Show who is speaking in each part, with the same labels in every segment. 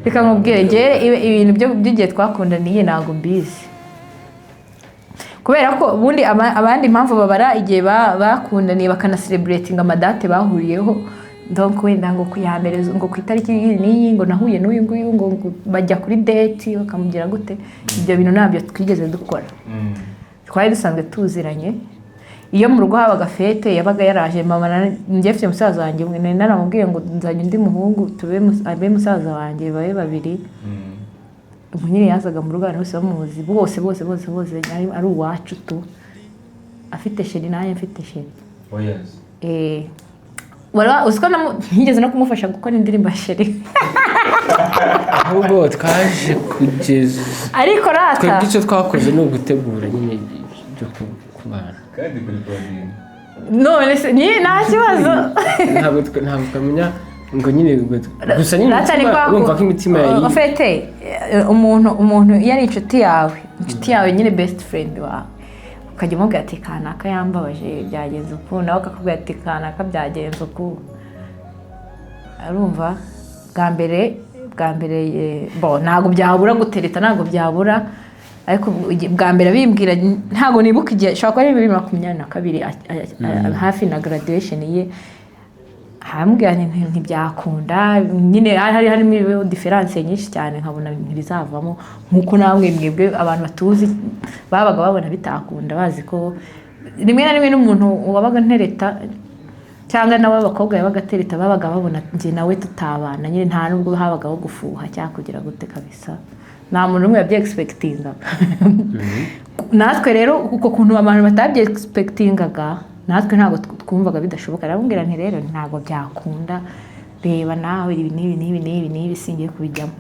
Speaker 1: Reka nkubwire, njyewe ibintu by'igihe twakundaniye ntabwo mbizi, kubera ko ubundi abandi impamvu babara igihe bakundaniye, bakanacelebratinga amadate bahuriyeho. Donc wenda ngo ku ya mbere, ngo ku itariki iyi n'iyi, ngo nahuye n'uyu nguyu, ngo bajya kuri date, bakamubwira gute. Ibyo bintu ntabyo twigeze dukora. Twari dusanzwe tuziranye. Iyo mu rugo habaga fête, yabaga yaraje. Mama njye mfite musaza wanjye umwe, nari naramubwiye ngo nzanye undi muhungu tube abe musaza wanjye, babe babiri. Ubu nyine yazaga mu rugo abantu bose bamuzi, bose bose bose bose, ari uwacu tu, afite chéri nanjye mfite chéri.
Speaker 2: Oh yes.
Speaker 1: Wari uzi ko ntigeze no kumufasha gukora indirimbo ya chéri?
Speaker 3: Ahubwo twaje kugeza
Speaker 1: Ariko rata
Speaker 3: twebwe icyo twakoze ni ugutegura nyine ibyo kubana.
Speaker 2: Kandi kuri recording.
Speaker 1: None se ni nta kibazo?
Speaker 3: Ntabwo twamenya ngo nyine gusa nyine
Speaker 1: Rata ni
Speaker 3: imitima,
Speaker 1: kwa
Speaker 3: urumva ko imitima yari
Speaker 1: ufite umuntu iyo ari inshuti yawe, inshuti yawe nyine, best friend wawe, ukajya umubwira ati: "Kanaka yambabaje, byagenze uku," nawe akakubwira ati: "Kanaka byagenze uku." Arumva bwa mbere bo ntabwo byabura gutereta, ntabwo byabura, ariko bwa mbere abimbwira ntabwo nibuka igihe, ashobora kuba ari 2022, hafi na graduation ye. Arambwira nti ntibyakunda nyine, hari harimo différence nyinshi cyane, nkabona ntibizavamo, nk'uko namwe mwebwe abantu batuzi babaga babona bitakunda, bazi ko rimwe na rimwe n'umuntu wabaga ntereta cyangwa nawe abakobwa yabaga atereta babaga babona njye nawe tutabana nyine. Nta nubwo habagaho gufuha cyangwa kugira gute kabisa, nta muntu n'umwe yabyexpectingaga. Natwe rero uko kuntu abantu batabyexpectingaga, natwe ntabwo twumvaga bidashoboka. Aramubwira nti: "Rero ntabwo byakunda, reba nawe ibi n'ibi n'ibi n'ibi n'ibi, singiye kubijyamo."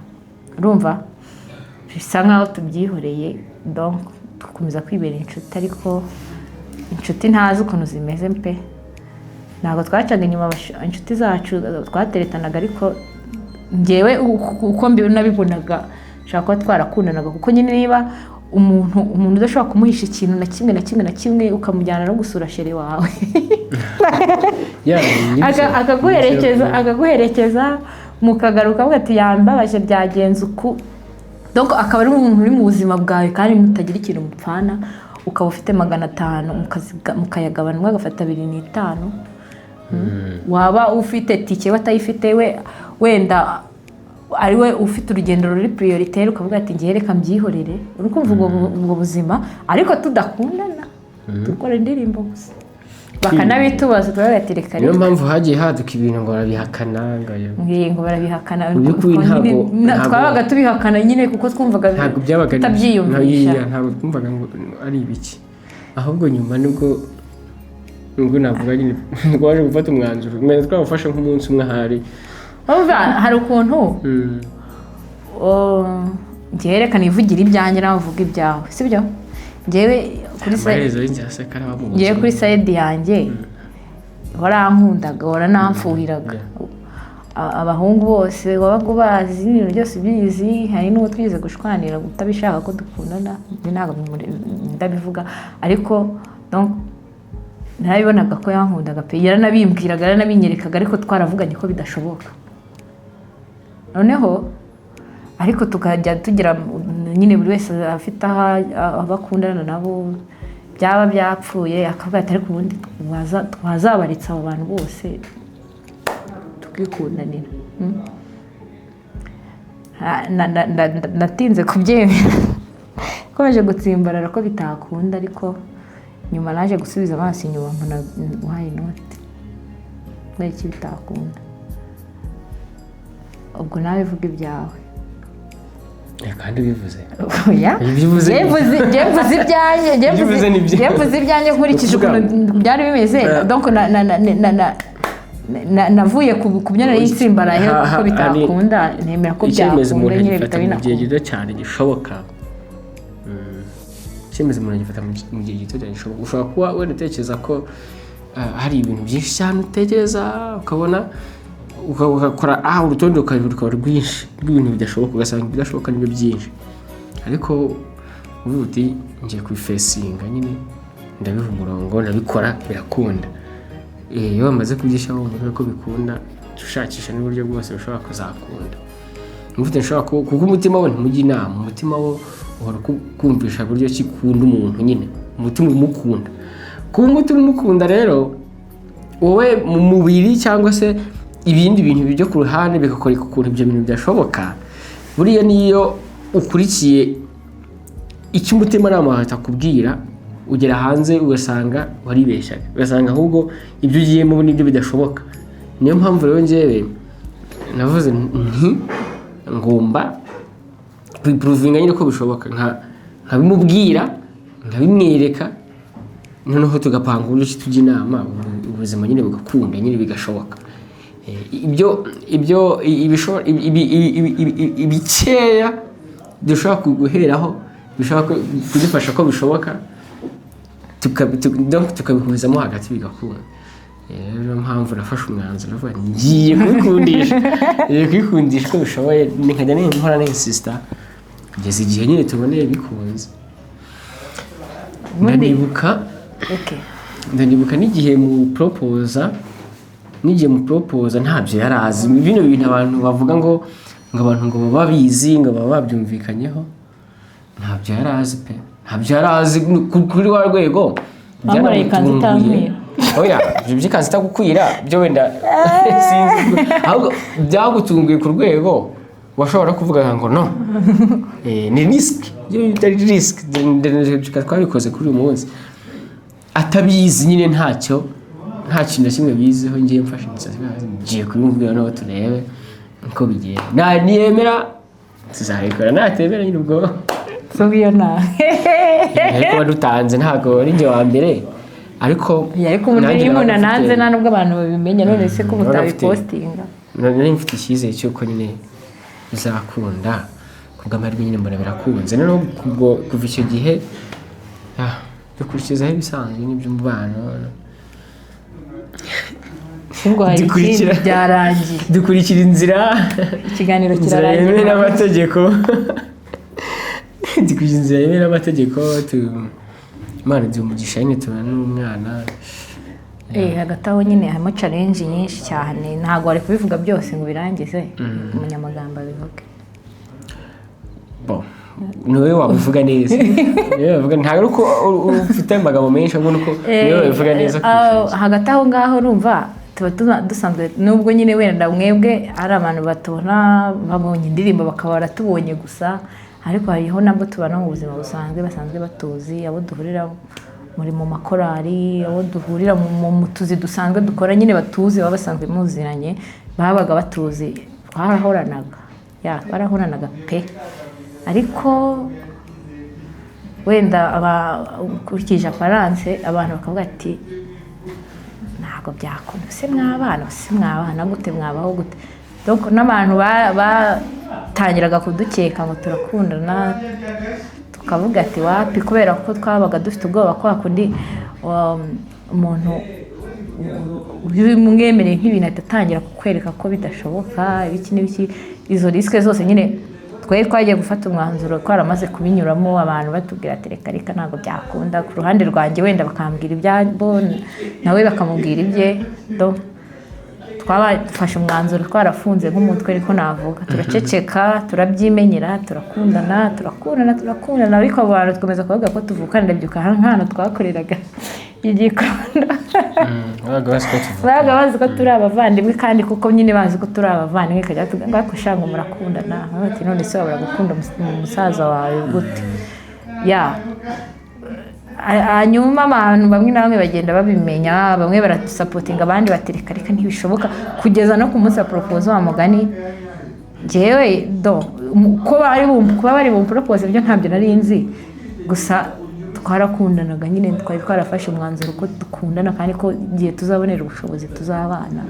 Speaker 1: Urumva bisa nkaho tubyihoreye, donc dukomeza kwibera inshuti, ariko inshuti ntazi ukuntu zimeze pe. Ntabwo twacaga inyuma inshuti zacu twateretanaga, ariko ngewe uko nabibonaga, nshobora kuba twarakundanaga, kuko nyine niba umuntu udashobora kumuhisha ikintu na kimwe na kimwe na kimwe, ukamujyana no gusura chéri wawe,
Speaker 3: Ya, nibyo.
Speaker 1: Akaguherekeza, mukagaruka avuga ati: "Yambabaje, byagenze uku." Donc akaba ari umuntu uri mu buzima bwawe kandi mutagira ikintu mupfana, ukaba ufite 500, mukayagabana, umwe agafata 2.5, waba ufite tike we atayifite, we wenda ari we ufite urugendo ruri prioritaire, ukavuga ati: "Ngiye, reka mbyihorere." Uri kumva ubwo buzima, ariko tudakundana, dukora indirimbo gusa, bakanabitubaza, turavuga ati: "Reka
Speaker 3: Niyo
Speaker 1: reka."
Speaker 3: mpamvu hagiye haduka ibintu ngo barabihakana, ngo
Speaker 1: Ngiye ngo barabihakana.
Speaker 3: Mu by'ukuri
Speaker 1: Kuko nyine twabaga tubihakana nyine kuko twumvaga
Speaker 3: ntabwo byabaga ari
Speaker 1: tutabyiyumvisha.
Speaker 3: Ntabwo twumvaga ngo ari ibiki. Ahubwo nyuma nibwo navuga nyine twaje gufata umwanzuro, menya twawufashe nk'umunsi umwe ahari.
Speaker 1: Urumva hari ukuntu oh, njyewe reka nivugira ibyanjye, nawe uvuga ibyawe, sibyo? Njyewe kuri
Speaker 3: Amaherezo y'inzira se karaba.
Speaker 1: Njyewe kuri side yanjye warankundaga, waranamfuhiraga. Abahungu bose wabaga ubazi, ibintu byose ubizi. Hari n'uwo twigeze gushwanira utabishaka ko dukundana, njye ntabwo ndabivuga, ariko donc narabibonaga ko yankundaga pe, yaranabimbwiraga, yaranabinyerekaga, ariko twaravuganye ko bidashoboka. Noneho ariko tukajya tugira nyine buri wese afite aho abo akundana nabo, byaba byapfuye akavuga ati: "Ariko ubundi twazabaritse abo bantu bose tukikundanira." Natinze kubyemera, nkomeje gutsimbarara ko bitakunda, ariko nyuma naje gusubiza amaso inyuma mbona why not, kubera iki bitakunda? Ubwo nawe vuga ibyawe.
Speaker 3: Kandi ubivuze
Speaker 1: Oya.
Speaker 3: Ibyo uvuze
Speaker 1: Njye mvuze ibyanjye, njye
Speaker 3: Ibyo uvuze ni byo.
Speaker 1: Njye mvuze ibyanjye nkurikije ukuntu byari bimeze. Donc navuye ku byo nari nsimbaraye ko bitakunda, nemera ko
Speaker 3: Icyemezo
Speaker 1: byakunda
Speaker 3: umuntu
Speaker 1: nyine
Speaker 3: agifata
Speaker 1: bikaba
Speaker 3: mu gihe
Speaker 1: binakunda.
Speaker 3: gito cyane gishoboka. Icyemezo umuntu agifata mu gihe gito cyane gishoboka. Ushobora kuba wenda utekereza ko hari ibintu byinshi cyane utekereza, ukabona ugakora urutonde rukaba rwinshi rw'ibintu bidashoboka, ugasanga ibidashoboka nibyo byinshi, ariko uvuga uti: "Ngiye kubifacinga nyine, ndabiha umurongo, ndabikora, birakunda." Iyo wamaze kubyishyiraho mu mutwe ko bikunda, ushakisha n'uburyo bwose bushobora kuzakunda. Nigute nshobora kuko umutima we ntimujya inama, umutima wo uhora ukumvisha buryo ki ukunda umuntu nyine, umutima umukunda. Kuba umutima umukunda rero, wowe mu mubiri cyangwa se ibindi bintu byo ku ruhande bikakwereka ukuntu ibyo bintu bidashoboka. Buriya niyo ukurikiye icyo umutimanama wawe atakubwira, ugera hanze ugasanga waribeshyaga, ugasanga ahubwo ibyo ugiyemo nibyo bidashoboka. Niyo mpamvu rero njyewe navuze nti ngomba kubiprovinga nyine ko bishoboka, nkabimubwira, nkabimwereka, noneho tugapanga uburyo ki tujya inama, ubuzima nyine bugakunda nyine bigashoboka. Ibyo ibikeya dushobora guheraho bishobora kudufasha ko bishoboka, donc tukabihuzamo hagati bigakunda. Rero niyo mpamvu nafashe umwanzuro ndavuga nti ngiye kubikundisha, ngiye kubikundisha uko bishoboye, nkajya nkora ninsista kugeza igihe nyine tuboneye bikunze. Ndanibuka ndanibuka n'igihe mu proposa, n'igihe mu proposa ntabyo yari azi. Bino bintu abantu bavuga ngo abantu ngo baba babizi, ngo baba babyumvikanyeho, ntabyo yari azi pe, ntabyo yari azi kuri rwa rwego.
Speaker 1: Wambaye ikanzu
Speaker 3: Byanamutunguye.
Speaker 1: itankwira.
Speaker 3: Oya, ibyo by'ikanzu itagukwira byo wenda sinzi, ahubwo byagutunguye ku rwego washobora kuvuga ngo no. Ni risk, ibyo bitari risk twabikoze kuri uyu munsi atabizi nyine, ntacyo, nta kintu na kimwe biziho. Ngiye mfashe initiative, ngiye kubimubwira noneho turebe uko bigenda. Niyemera tuzabikora, natemera nyine ubwo
Speaker 1: So iyo na
Speaker 3: ariko dutanze ntabwo ari njye wa mbere, ariko
Speaker 1: ariko umuntu
Speaker 3: nanjye
Speaker 1: iyo umuntu
Speaker 3: nabaga
Speaker 1: ananze nta nubwo abantu babimenya. None se ko
Speaker 3: nabaga
Speaker 1: mutabipostinga?
Speaker 3: Nari mfite icyizere cy'uko nyine bizakunda. Kubw'amahirwe nyine mbona birakunze. Noneho kubwo kuva icyo gihe dukurikizaho ibisanzwe n'iby'umubano.
Speaker 1: Ubwo hari ikindi? Byarangiye.
Speaker 3: Dukurikira inzira
Speaker 1: Ikiganiro
Speaker 3: inzira
Speaker 1: kirarangiye.
Speaker 3: yemewe n'amategeko, dukurikira inzira yemewe n'amategeko. Imana iduha umugisha nyine tubana n'umwana.
Speaker 1: Hagati aho nyine harimo challenge nyinshi cyane, ntabwo wari kubivuga byose ngo ubirangize, umunyamagambo abivuge.
Speaker 3: Bo niwe wabivuga neza, niwe wabivuga. Ntabwo ari uko ufite amagambo menshi, ahubwo ni uko niwe wabivuga neza kurusha.
Speaker 1: Hagati aho ngaho urumva tuba dusanzwe, nubwo nyine wenda mwebwe ari abantu batubona babonye indirimbo bakaba baratubonye gusa, ariko hariho nabwo tubana mu buzima busanzwe, basanzwe batuzi, abo duhurira muri mu makorari, abo duhurira mu tuzi dusanzwe dukora nyine, batuzi, baba basanzwe muziranye, babaga batuzi, twarahoranaga, ya barahoranaga pe. Ariko wenda ukurikije apparence abantu bakavuga ati ntabwo byakunda se, mwabana se, mwabana gute, mwabaho gute? Donc n'abantu batangiraga kudukeka ngo turakundana, tukavuga ati wapi, kubera ko twabaga dufite ubwoba ko hakundi umuntu ubimwemereye nk'ibintu ahita atangira kukwereka ko bidashoboka, ibiki n'ibiki, izo risque zose nyine. Twe twagiye gufata umwanzuro twaramaze kubinyuramo, abantu batubwira ati reka reka, ntabwo byakunda. Ku ruhande rwanjye wenda bakambwira ibyabo, nawe bakamubwira ibye. Donc twabafashe umwanzuro twarafunze nk'umutwe, ariko navuga turaceceka, turabyimenyera, turakundana, turakundana, turakundana, ariko abo bantu dukomeza kuvuga ko tuvukana. Ndabyuka nk'ahantu twakoreraga igikondo.
Speaker 3: Babaga bazi ko tuvuka.
Speaker 1: Babaga bazi ko turi abavandimwe, kandi kuko nyine bazi ko turi abavandimwe, kajya tuvuga ngo ariko sha ngo murakundana. Bati none se wabura gukunda umusaza wawe gute? Ya hanyuma abantu bamwe na bamwe bagenda babimenya, bamwe baradusapotinga, abandi bati reka reka, ntibishoboka, kugeza no ku munsi wa propose. Wa mugani njyewe do ko bari kuba bari bumpropose byo ntabyo nari nzi, gusa twarakundanaga nyine, twari twarafashe umwanzuro ko dukundana kandi ko igihe tuzabonera ubushobozi tuzabana.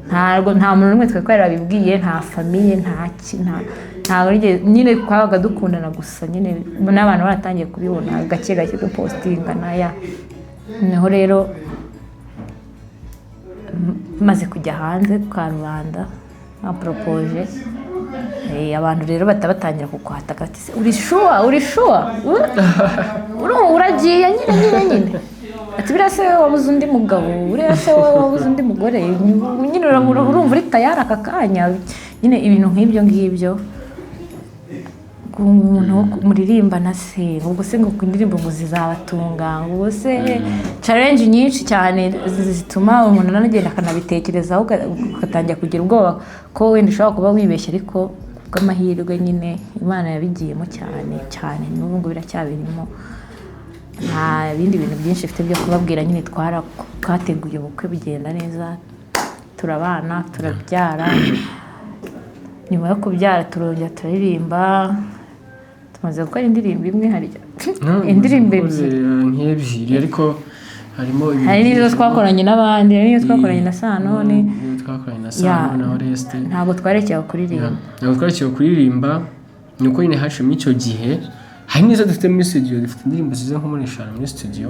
Speaker 1: Ntabwo nta muntu n'umwe twari twarabibwiye, nta famille, nta ntabwo nyine twabaga dukundana gusa nyine, n'abantu baratangiye kubibona gake gake dupostingana. Ya noneho rero maze kujya hanze kwa rubanda baporopoje, abantu rero bahita batangira kukwataka ati "Se, uri sure, uri sure, uragiye nyine nyine nyine." Ati: "Buriya se wowe wabuze undi mugabo? Buriya se wowe wabuze undi mugore?" Nyine urumva uri tayari aka kanya nyine, ibintu nk'ibyo ngibyo. Umuntu wo muririmbana se, ubwo se ngo indirimbo ngo zizabatunga, ubwo se challenge nyinshi cyane zituma umuntu anagenda akanabitekerezaho, ugatangira kugira ubwoba ko wenda ushobora kuba wibeshya. Ariko kubw'amahirwe nyine Imana yabigiyemo cyane cyane, n'ubu ngubu biracyabirimo. Nta bindi bintu byinshi mfite byo kubabwira nyine. Twateguye ubukwe bugenda neza, turabana, turabyara. Nyuma yo kubyara turongera turaririmba. Tumaze gukora indirimbo imwe, hari indirimbo ebyiri.
Speaker 3: Nk'ebyiri, ariko harimo ibintu
Speaker 1: Hari n'izo
Speaker 3: byinshi.
Speaker 1: twakoranye n'abandi, hari n'iyo twakoranye na Sanone.
Speaker 3: N'iyo twakoranye na Sano na Oreste.
Speaker 1: Ntabwo twarekeye kuririmba.
Speaker 3: Ntabwo twarekeye kuririmba, ni uko nyine haciyemo icyo gihe. Hari n'izo dufite muri studio, dufite indirimbo ziza nko muri 5 muri studio,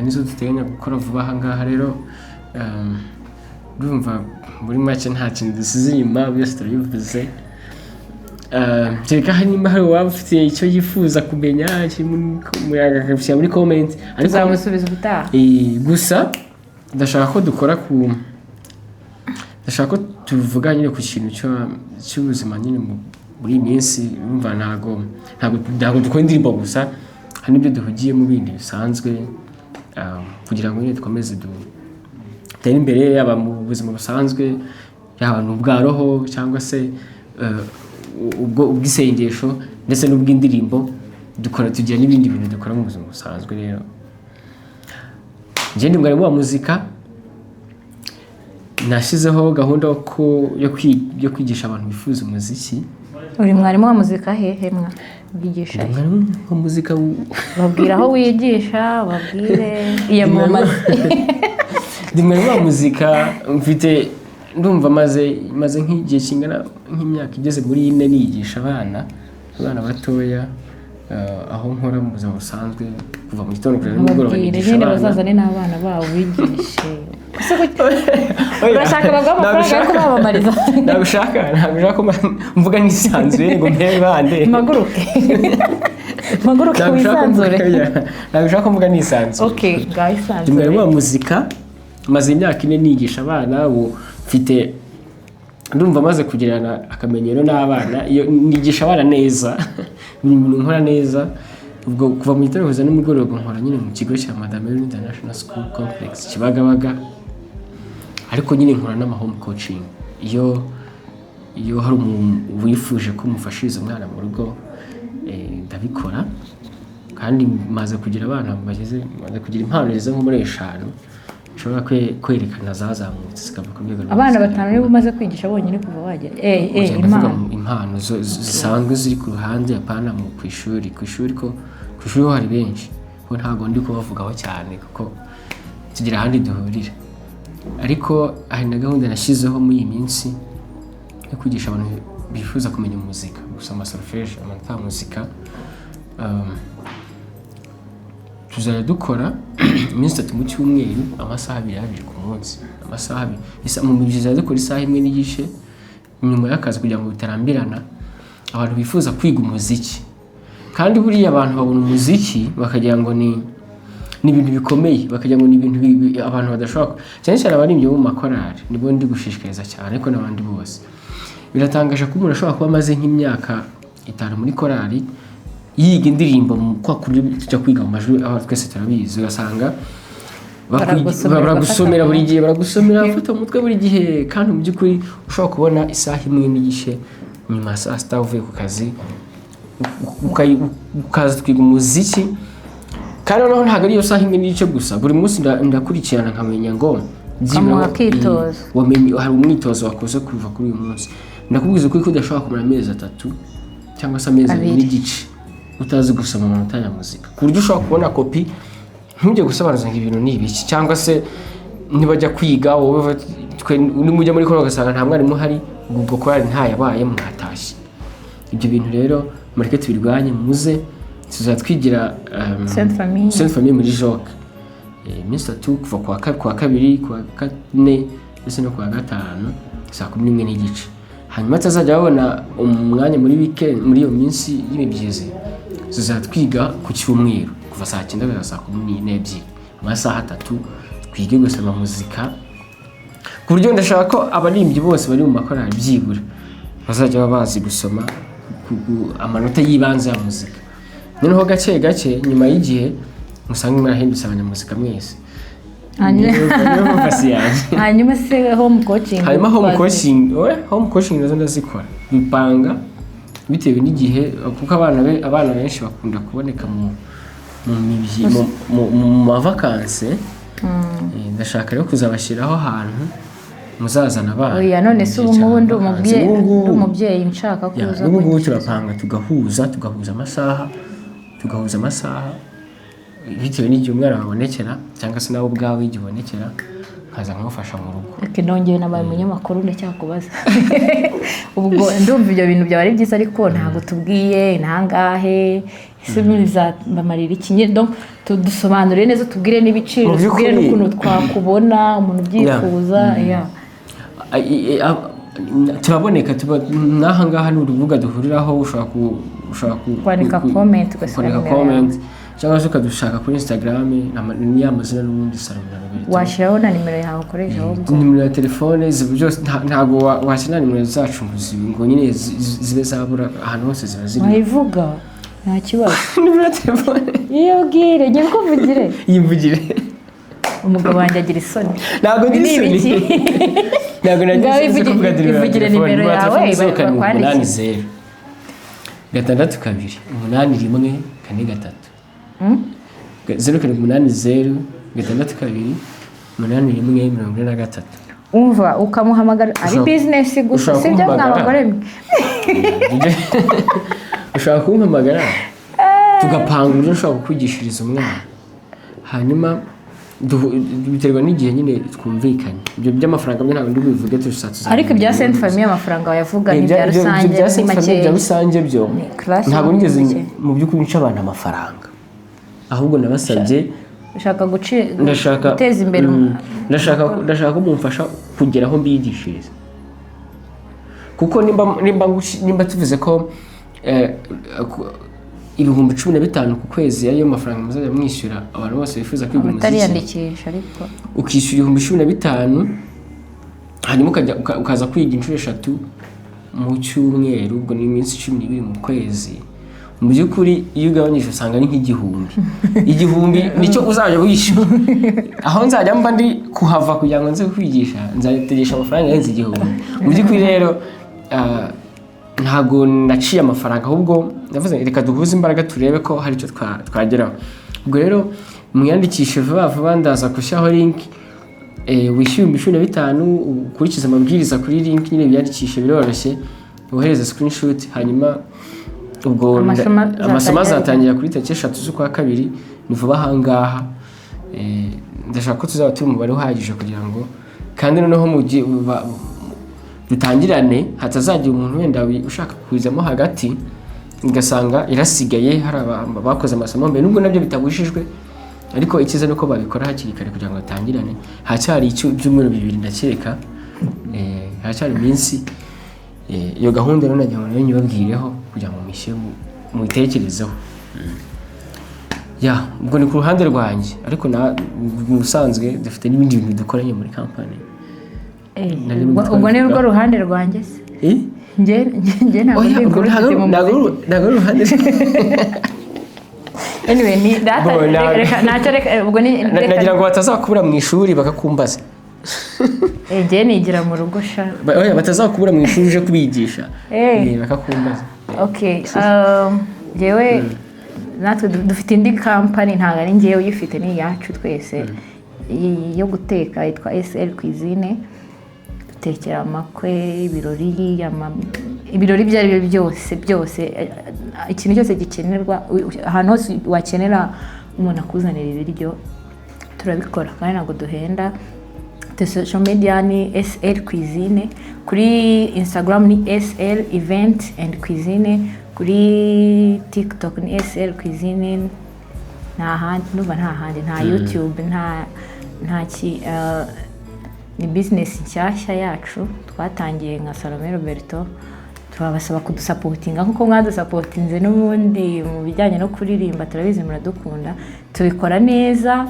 Speaker 3: nizo duteganya gukora vuba aha ngaha. Rero ndumva muri make nta kintu dusize inyuma, byose turabivuze. Kereka nimba hari uwaba ufite icyo yifuza kumenya kiri akabishyira muri comment, ariko
Speaker 1: Tuzamusubiza ubutaha.
Speaker 3: Gusa ndashaka ko dukora ku ndashaka ko tuvuga nyine ku kintu cy'ubuzima nyine muri iyi minsi. Urumva ntabwo dukora indirimbo gusa, hari n'ibyo duhugiyemo bindi bisanzwe, kugira ngo nyine dukomeze dutere imbere, yaba mu buzima busanzwe, yaba mu bwa roho cyangwa se ubwo ubw'isengesho ndetse n'ubw'indirimbo dukora. Tugira n'ibindi bintu dukora mu buzima busanzwe. Rero njye ndi mwarimu wa muzika, nashyizeho gahunda yo kwigisha abantu bifuza umuziki.
Speaker 1: Uri mwarimu wa muzika hehe? Mwa wigisha
Speaker 3: Ndi
Speaker 1: he?
Speaker 3: mwarimu wa muzika
Speaker 1: Babwira aho wigisha, babwire, iyamamaze.
Speaker 3: Ndi mwarimu wa muzika. Mfite, ndumva maze nk'igihe kingana nk'imyaka igeze muri 4 nigisha abana batoya, aho nkora mu buzima busanzwe kuva mu gitondo kugeza nimugoroba
Speaker 1: Babwire
Speaker 3: nigisha
Speaker 1: nyine
Speaker 3: abana.
Speaker 1: Bazazane n'abana babo bigishe. Ese
Speaker 3: Oya,
Speaker 1: urashaka baguha amafaranga yo kubamamariza?
Speaker 3: Ntabwo ushaka ko mvuga nisanzuye ngo mpere bande.
Speaker 1: Mpaguruke, mpaguruke.
Speaker 3: Ntabwo ushaka ko
Speaker 1: Wisanzure.
Speaker 3: Ntabwo ushaka ko mvuga nisanzuye.
Speaker 1: Ok, ngaho
Speaker 3: Ndi mwarimu
Speaker 1: isanzure.
Speaker 3: wa muzika, maze imyaka 4 nigisha abana. Ubu mfite, ndumva maze kugirana akamenyero n'abana. Iyo nigisha abana neza, buri bintu nkora neza. Ubwo kuva mu gitondo kugeza nimugoroba nkora nyine mu kigo cya Madame International School Complex Kibagabaga, ariko nyine nkora n'ama home coaching. Iyo hari umuntu wifuje ko mufashiriza umwana mu rugo, ndabikora. Kandi maze kugira abana bageze, maze kugira impano zigeze nko muri 5 nshobora kwerekana zazamutse zikava ku rwego rwa
Speaker 1: Abana
Speaker 3: zikagera
Speaker 1: batanu nibo umaze kwigisha bonyine kuva wagera
Speaker 3: Oya, ndavuga
Speaker 1: impano.
Speaker 3: mu impano zisanzwe ziri ku ruhande, apana mu ku ishuri. Ku ishuri ho hari benshi, ko ntabwo ndi kubavugaho cyane kuko tugira ahandi duhurira. Ariko hari na gahunda nashyizeho muri iyi minsi yo kwigisha abantu bifuza kumenya muzika, gusoma solfège, amanota ya muzika. Tuzajya dukora iminsi 3 mu cyumweru, amasaha abiri abiri ku munsi, amasaha 2. Mu mibyizi tuzajya dukora isaha 1.5 nyuma y'akazi kugira ngo bitarambirana. Abantu bifuza kwiga umuziki, kandi buriya abantu babona umuziki bakagira ngo ni ibintu bikomeye, bakagira ngo ni ibintu abantu badashobora cyane cyane abaririmbyi bo mu makorali nibo ndi gushishikariza cyane, ariko n'abandi bose. Biratangaje ko umuntu ashobora kuba amaze nk'imyaka 5 muri korali yiga indirimbo kwa kundi tujya kwiga mu majwi, aho twese turabizi, ugasanga
Speaker 1: Baragusomera,
Speaker 3: baragusomera
Speaker 1: ugafata
Speaker 3: buri gihe, baragusomera, ufata mu mutwe buri gihe. Kandi mu by'ukuri ushobora kubona isaha 1.5 nyuma ya saa sita uvuye ku kazi, ukaza twiga umuziki. Kandi noneho ntabwo ari iyo saha 1.5 gusa, buri munsi ndakurikirana nkamenya ngo byibura
Speaker 1: Ukamuha akitozo.
Speaker 3: Wamenye hari umwitozo wakoze kuva kuri uyu munsi. Ndakubwiza ukuri ko udashobora kumara amezi 3 cyangwa se amezi abiri
Speaker 1: Abiri.
Speaker 3: n'igice utazi gusoma amanota ya muzika, ku buryo ushobora kubona kopi ntujye gusobanuza ngo ibintu ni ibiki, cyangwa se nibajya kwiga wowe twe nimujya muri korali ugasanga nta mwarimu uhari, ubwo korali ntayabaye, mwatashye. Ibyo bintu rero mureke tubirwanye. Muze tuzatwigira
Speaker 1: Sainte Famille.
Speaker 3: Sainte Famille muri Joke. Iminsi 3, kuva kuwa kabiri, kuwa kane ndetse no kuwa gatanu saa 11.30. Hanyuma atazajya babona umwanya muri weekend, muri iyo minsi y'imibyizi tuzatwiga ku cyumweru kuva saa 9 kugeza saa 12, Amasaha 3 twige gusoma muzika, ku buryo ndashaka ko abaririmbyi bose bari mu makorali byibura bazajya baba bazi gusoma amanota y'ibanze ya muzika. Noneho gake gake, nyuma y'igihe, musange mwarahindutse abanyamuzika mwese. Niyo focus yanjye.
Speaker 1: Hanyuma se home coaching?
Speaker 3: Hanyuma home coaching, oya, home coaching nazo ndazikora, bipanga bitewe n'igihe, kuko abana benshi bakunda kuboneka mu mibyi mu mavakanse. Ndashaka rero kuzabashyiraho ahantu muzazana abana
Speaker 1: Oya, none se
Speaker 3: mu
Speaker 1: ubu
Speaker 3: gihe cya
Speaker 1: nk'ubu ndi
Speaker 3: vacances.
Speaker 1: umubyeyi,
Speaker 3: Ubu ngubu
Speaker 1: ndi umubyeyi nshaka
Speaker 3: ya,
Speaker 1: kuza
Speaker 3: n'ubu ngubu
Speaker 1: kwigishiriza.
Speaker 3: Turapanga tugahuza amasaha bitewe n'igihe umwana wabonekera, cyangwa se nawe ubwawe igihe ubonekera, nkaza nkamufasha mu rugo.
Speaker 1: Reka, nongeye nabaye umunyamakuru, ndacyakubaza. Ubwo ndumva ibyo bintu byaba ari byiza, ariko ntabwo tubwiye ntangahe, ese bizabamarira iki? Nyine donc dusobanurire neza, tubwire n'ibiciro,
Speaker 3: Mu
Speaker 1: tubwire
Speaker 3: by'ukuri-
Speaker 1: n'ukuntu twakubona, umuntu ubyifuza, ya.
Speaker 3: Turaboneka, tuba n'aha ngaha, ni urubuga duhuriraho. Ushobora
Speaker 1: Kwandika comment, ugasiga
Speaker 3: kwandika
Speaker 1: nimero
Speaker 3: comment, cyangwa se ukadushaka kuri Instagram, ni ya mazina n'ubundi, Salomon na Roberto.
Speaker 1: Washyiraho na nimero yawe ukoresha ahubwo.
Speaker 3: Nimero ya telefone byose, ntabwo washyira nimero zacu ngo ngo nyine zibe zabura, ahantu hose ziba ziri.
Speaker 1: Wayivuga, nta kibazo.
Speaker 3: Nimero ya telefone?
Speaker 1: Iyo ubwire njye kuvugire.
Speaker 3: Yimvugire.
Speaker 1: Umugabo wanjye agira isoni.
Speaker 3: Ntabwo ngira
Speaker 1: Ni
Speaker 3: isoni.
Speaker 1: ibiki?
Speaker 3: Ntabwo nagira
Speaker 1: Ngaho
Speaker 3: isoni zo kuvuga nimero ya
Speaker 1: ivugire
Speaker 3: telefone.
Speaker 1: nimero
Speaker 3: Nimero ya
Speaker 1: yawe,
Speaker 3: telefone 0 7
Speaker 1: bakwandikire.
Speaker 3: 8 0 6 2 8 1 4 3. 0780 6 2 8 1 43.
Speaker 1: Umva, ukamuhamagara ari bizinesi gusa,
Speaker 3: Ushobora
Speaker 1: si byo
Speaker 3: kumpamagara.
Speaker 1: mwabagore mwe?
Speaker 3: Ushobora kumpamagara, tugapanga uburyo nshobora kukwigishiriza umwana. Hanyuma biterwa n'igihe nyine twumvikanye. Ibyo by'amafaranga byo ntabwo ndi bubivuge, tuza
Speaker 1: Ariko ibya Sainte Famille amafaranga wayavuga, ni ibya rusange,
Speaker 3: Ibya
Speaker 1: ni
Speaker 3: Sainte Famille, bya
Speaker 1: makeya.
Speaker 3: rusange byo
Speaker 1: Ni class
Speaker 3: ntabwo nigeze
Speaker 1: make.
Speaker 3: mu by'ukuri nca abantu amafaranga, ahubwo nabasabye
Speaker 1: Ushaka
Speaker 3: ndashaka
Speaker 1: guteza imbere
Speaker 3: ndashaka ko mumfasha kugera aho mbigishiriza, kuko nimba tuvuze ko 15,000 ku kwezi ariyo mafaranga muzajya mwishyura abantu bose bifuza kwiga umuziki,
Speaker 1: Abatariyandikisha ariko.
Speaker 3: ukishyura 15,000, hanyuma ukaza kwiga inshuro 3 mu cyumweru, ubwo ni iminsi 12 mu kwezi. Mu by'ukuri iyo ugabanyije usanga ni nk'igihumbi. 1,000 nicyo uzajya wishyura. Aho nzajya mba ndi kuhava kugira ngo nze kwigisha, nzategesha amafaranga arenze 1,000. Mu by'ukuri rero ntabwo naciye amafaranga, ahubwo ndavuze ngo reka duhuze imbaraga turebe ko hari icyo twageraho. Ubwo rero mwiyandikishe vuba vuba, ndaza gushyiraho link. Wishyure 15,000, ukurikize amabwiriza kuri link nyine, wiyandikishe, biroroshye, wohereze screenshot. Hanyuma ubwo
Speaker 1: Amasomo
Speaker 3: amasomo
Speaker 1: azatangira
Speaker 3: azatangira kuri tariki 3 z'ukwa kabiri, ni vuba ahangaha. Ndashaka ko tuzaba turi umubare uhagije kugira ngo kandi noneho mu gihe dutangirane, hatazagira umuntu wenda ushaka kuzamo hagati, ugasanga irasigaye, hari bakoze amasomo mbere, nubwo nabyo bitabujijwe, ariko icyiza ni uko babikora hakiri kare kugira ngo batangirane. Haracyari ibyumweru 2 ndakeka. Haracyari iminsi. Iyo gahunda rero nagira ngo nayo nyibabwireho kugira ngo mushyire muyitekerezeho. Ya, ubwo ni ku ruhande rwanjye, ariko na mu busanzwe dufite n'ibindi bintu dukoranye muri kampani. Nari
Speaker 1: Ubwo ni rwo
Speaker 3: twabivugaho.
Speaker 1: ruhande rwanjye se?
Speaker 3: Eh?
Speaker 1: Njye ntabwo
Speaker 3: Oya,
Speaker 1: ndi
Speaker 3: ubwo
Speaker 1: inshuti mu
Speaker 3: ntabwo
Speaker 1: muziki.
Speaker 3: ntabwo ari uruhande.
Speaker 1: Anyway, ni data.
Speaker 3: Bo,
Speaker 1: Reka ntacyo, reka ubwo ni reka.
Speaker 3: Nagira ngo batazakubura mu ishuri bakakumbaza.
Speaker 1: Njye nigira mu rugo sha.
Speaker 3: Oya, batazakubura mu ishuri uje kubigisha. Bakakumbaza.
Speaker 1: Okay, njyewe natwe dufite indi kampani, ntabwo ari njyewe uyifite, ni iyacu twese, yo guteka, yitwa SL Cuisine. Dutekera amakwe, ibirori, ibirori ibyo ari byo byose byose, ikintu cyose gikenerwa, ahantu hose wakenera umuntu akuzanira ibiryo, turabikora kandi ntabwo duhenda. Social media ni SL Cuisine, kuri Instagram ni SL Event and Cuisine, kuri TikTok ni SL Cuisine. Nta handi ndumva, nta handi, nta YouTube, nta ki. Ni business nshyashya yacu twatangiye nka Salome Roberto. Turabasaba kudusapotinga nk'uko mwadusapotinze n'ubundi mu bijyanye no kuririmba. Turabizi muradukunda, tubikora neza.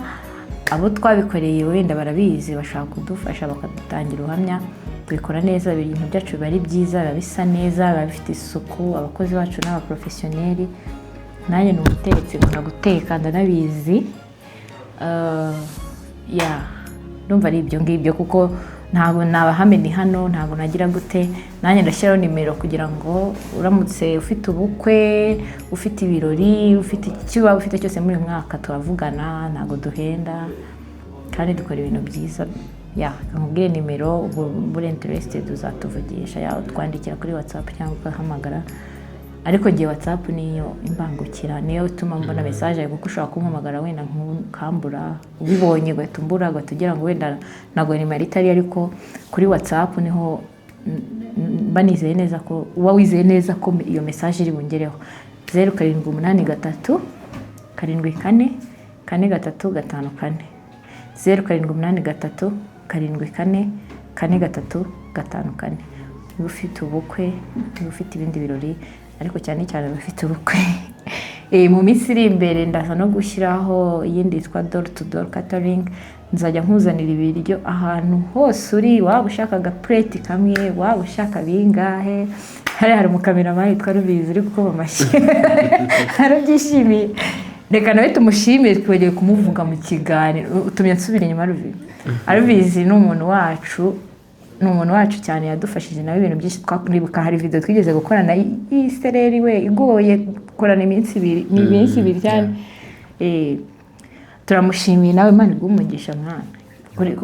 Speaker 1: Abo twabikoreye wenda barabizi, bashaka kudufasha bakadutangira ubuhamya. Tubikora neza, ibintu byacu biba ari byiza, biba bisa neza, biba bifite isuku. Abakozi bacu ni abaprofessional. Nanjye ni umutetsi, nkunda guteka, ndanabizi. Ya, ndumva ari ibyo ngibyo, kuko ntabwo nabahame ni hano, ntabwo nagira gute. Nanjye ndashyiraho nimero kugira ngo uramutse ufite ubukwe, ufite ibirori, ufite icyo waba ufite cyose muri uyu mwaka, turavugana. Ntabwo duhenda kandi dukora ibintu byiza. Ya, nkubwire nimero, ubwo uri interested uzatuvugisha, ya, utwandikira kuri WhatsApp cyangwa ugahamagara. Ariko igihe WhatsApp niyo imbangukira, niyo ituma mbona message yawe, kuko ushobora kumpamagara wenda nkukambura, ubibonye ugahita umbura, ugahita ugira ngo wenda ntabwo nimero itari. Ariko kuri WhatsApp niho mba nizeye neza ko uba wizeye neza ko iyo message iri bungereho. 0783744354, 0783744354. Niba ufite ubukwe, niba ufite ibindi birori, ariko cyane cyane abafite ubukwe. Mu minsi iri imbere ndaza no gushyiraho iyindi yitwa door to door catering. Nzajya nkuzanira ibiryo ahantu hose uri, waba ushaka agapureti kamwe, waba ushaka bingahe. Hariya hari umukameramani witwa Rubizi uri gukoma amashyi, arabyishimiye. Reka nawe tumushimire, twibagiwe kumuvuga mu kiganiro, utumye nsubira inyuma. Rubizi, Rubizi ni umuntu wacu, ni umuntu wacu cyane, yadufashije nawe ibintu byinshi. Twibuka hari video twigeze gukorana y'isereri we igoye, gukorana iminsi 2, ni iminsi 2 cyane. Turamushimiye nawe, Imana iguhe umugisha mwana.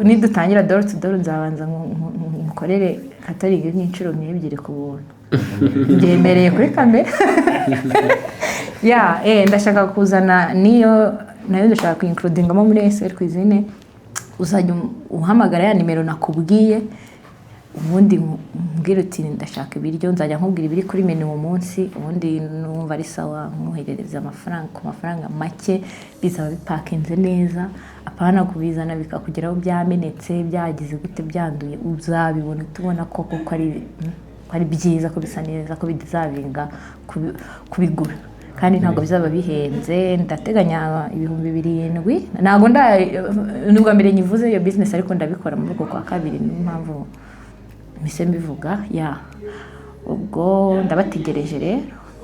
Speaker 1: Nidutangira door to door, nzabanza nkukorere catering nk'inshuro nk'ebyiri ku buntu, byemereye kuri kamera. Ya, ndashaka kuzana niyo nayo, ndashaka kuyincludingamo muri SL Cuisine. Uzajya uhamagara ya nimero nakubwiye, ubundi umbwire uti ndashaka ibiryo, nzajya nkubwira ibiri kuri menu uwo munsi, ubundi numva ari sawa nkoherereza amafaranga ku mafaranga make, bizaba bipakinze neza, apana kubizana bikakugeraho byamenetse, byagize gute, byanduye. Uzabibona tubona ko koko ari byiza, ko bisa neza, ko bizabinga kubigura, kandi ntabwo bizaba bihenze. Ndateganya 7000. Ntabwo nda ni ubwa mbere nyivuze iyo business, ariko ndabikora muri uko kwa kabiri, niyo mpamvu mpise mbivuga. Ya, ubwo ndabategereje rero,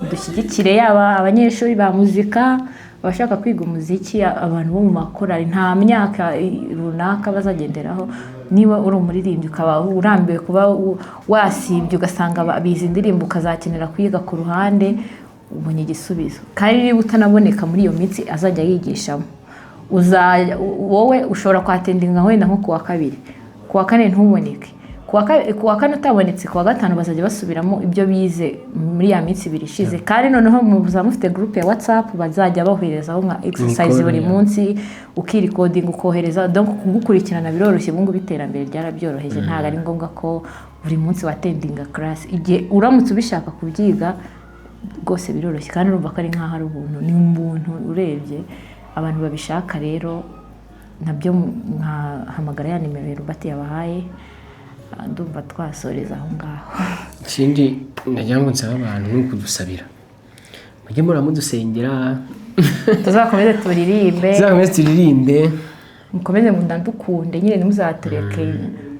Speaker 1: dushyigikire, yaba abanyeshuri ba muzika, abashaka kwiga umuziki, abantu bo mu makorali. Nta myaka runaka bazagenderaho. Niba uri umuririmbyi ukaba urambiwe kuba wasibye, ugasanga bize indirimbo, ukazakenera kwiga ku ruhande, ubonye igisubizo. Kandi niba utanaboneka muri iyo minsi azajya yigishamo, wowe ushobora kwattendinga wenda nko ku wa kabiri, ku wa kane ntuboneke, ku wa kane utabonetse, ku wa gatanu bazajya basubiramo ibyo bize muri ya minsi 2 ishize. Kandi noneho muzaba mufite groupe ya WhatsApp bazajya boherezaho nka exercise
Speaker 3: Imikoro,
Speaker 1: buri
Speaker 3: ya.
Speaker 1: munsi, ukirecordinga ukohereza. Donc kugukurikirana biroroshye. Ubu ngubu iterambere ryarabyoroheje, ntabwo ari ngombwa ko buri munsi wattendinga class. Igihe uramutse ubishaka kubyiga rwose biroroshye, kandi urumva ko ari nk'aho ari ubuntu, ni ubuntu urebye. Abantu babishaka rero nabyo mwahamagara ya nimero Robert yabahaye. Ndumva twasoreza aho ngaho.
Speaker 3: Ikindi nagira ngo nsabe abantu ni ukudusabira, mujye muramudusengera.
Speaker 1: Tuzakomeze turirimbe.
Speaker 3: Tuzakomeze turirimbe.
Speaker 1: Mukomeze mundadukunde nyine, ntimuzatureke.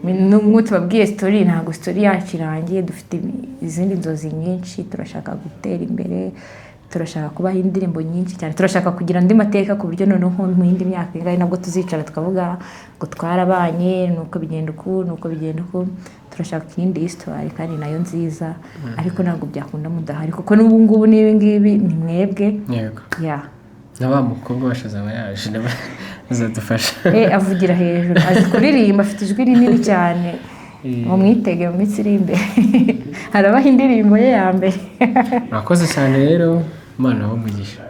Speaker 1: Nk'uko tubabwiye story, ntabwo story yacu irangiye. Dufite izindi nzozi nyinshi, turashaka gutera imbere, turashaka kubaha indirimbo nyinshi cyane, turashaka kugira andi mateka, ku buryo noneho mu yindi myaka ingahe nabwo tuzicara tukavuga ngo twarabanye, nuko bigenda uku, nuko bigenda uku. Turashaka iyindi histoire kandi nayo nziza, ariko ntabwo byakunda mudahari, kuko n'ubu ngubu n'ibi ngibi ni mwebwe.
Speaker 3: Yego.
Speaker 1: Ya.
Speaker 3: Na wa mukobwa wacu azaba yaje, nawe azadufasha.
Speaker 1: Avugira hejuru, azi kuririmba, afite ijwi rinini cyane. Mumwitege mu minsi iri imbere, harabaho indirimbo ye ya mbere.
Speaker 3: Murakoze cyane rero, Imana ibahe umugisha.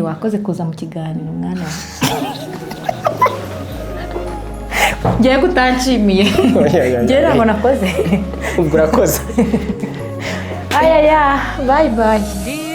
Speaker 1: Wakoze kuza mu kiganiro, mwana wa ngewe kutanshimiye, ngewe ntabwo nakoze.
Speaker 3: Ubwo urakoze.
Speaker 1: Ayaya, bye bye.